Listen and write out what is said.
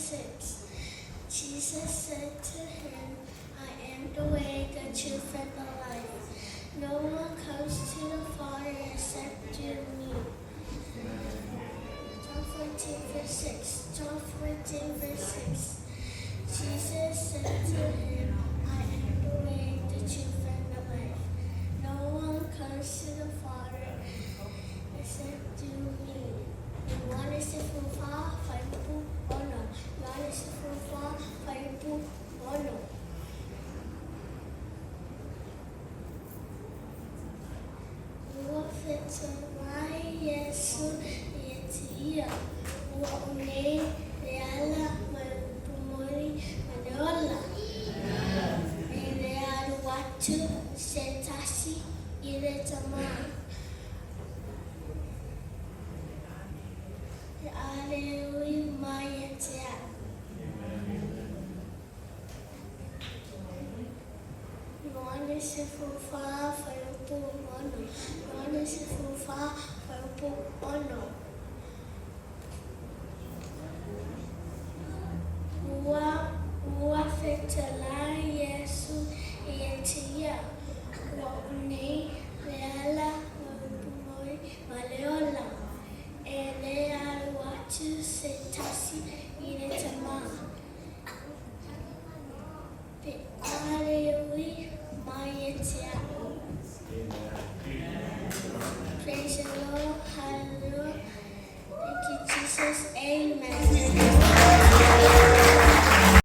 6. Jesus said to him, I am the way, the truth, and the life. No one comes to the Father except through me. John 14, verse 6. John 14, verse 6. Jesus said to him, I am the way, the truth, and the life. No one comes to the Father except through me. Ioane 14, fuaiupu 6. Ioane 14, fuaiupu 6. Ua fetalai Iesu ia te ia, Ua o nei le ala ma le upu moni ma le ola. E le alu atu se tasi i le tama. Te are ui mai ia te au. Ioane 14, fuaiupu 6. Ioane 14, fuaiupu 6. Ua, ua fetalai Iesu ia te ia, Ua o nei le ala ma upu moi ma le ola, e le alu atu se tasi i le tama. Pe are ui mai e te a'o. Praise the Lord, hallelujah, thank you Jesus, amen.